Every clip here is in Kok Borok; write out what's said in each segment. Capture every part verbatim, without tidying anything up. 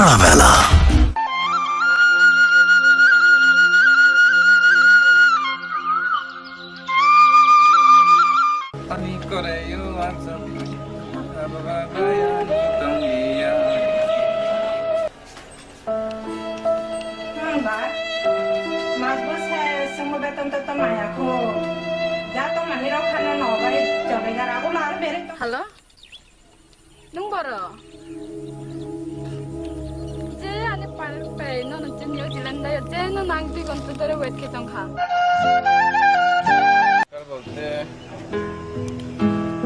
Abela. Hwnba, mas bo se chwngbo beton teton maya kho. Ja tongmani rok phano no bai chole gara, ulo aro bereng tong. Hello? Nung boro? Je ani pal pai no no New Zealand da je no nang dui ghonta dhore wait khe tong kha. Kar bolte,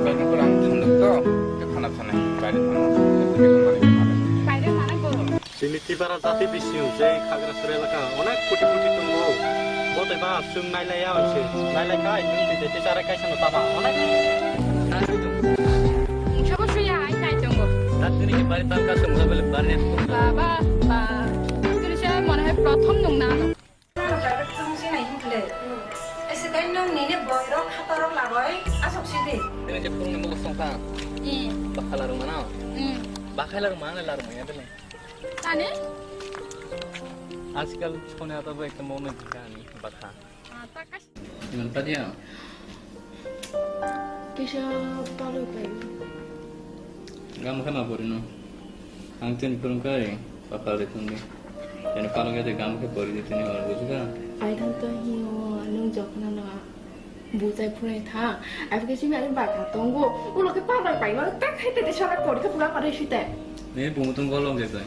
kar ko ram thang to, ke khana thane, baire thang. Baire thang ko. Chini Tipra jati bising je Khagrasora elaka onek koti koti tongo. Bo tei ba chwng nailaiya se. Nailai khai nwng tei tei chara kaisa no tama onek. Sabo suya ai nai tongo. Tatini ke bari tangka song bele bari. Baba, ba. Tini se mone hoy prothom nung na. Private room se nai hinle. Ese kai nung nini boy rok khato rok lagoi asok sidi. Ini je phone ni mugo song ta. Hmm. Bakhala rung mana? Hmm. Bakhala rung mana la rung ya bele. Ani? Ajkal phone ata bo ekta mono dikha ani bakha. Ah, ta kas- Iman tadi ya? Kisa palu kai. Gam khana pori no. Ang tin phone kai bakhala rung ni. Tini palu kai de gam khe pori de tini hor bujka. Ai dan to hiyo nung jokna na. Bujai phunai tha. Apikhe simi ani bakha tongo. Ulo khe pabai pai no. Tak hai te sara kori khe pura pare site. Ne bumu tong golong de bai.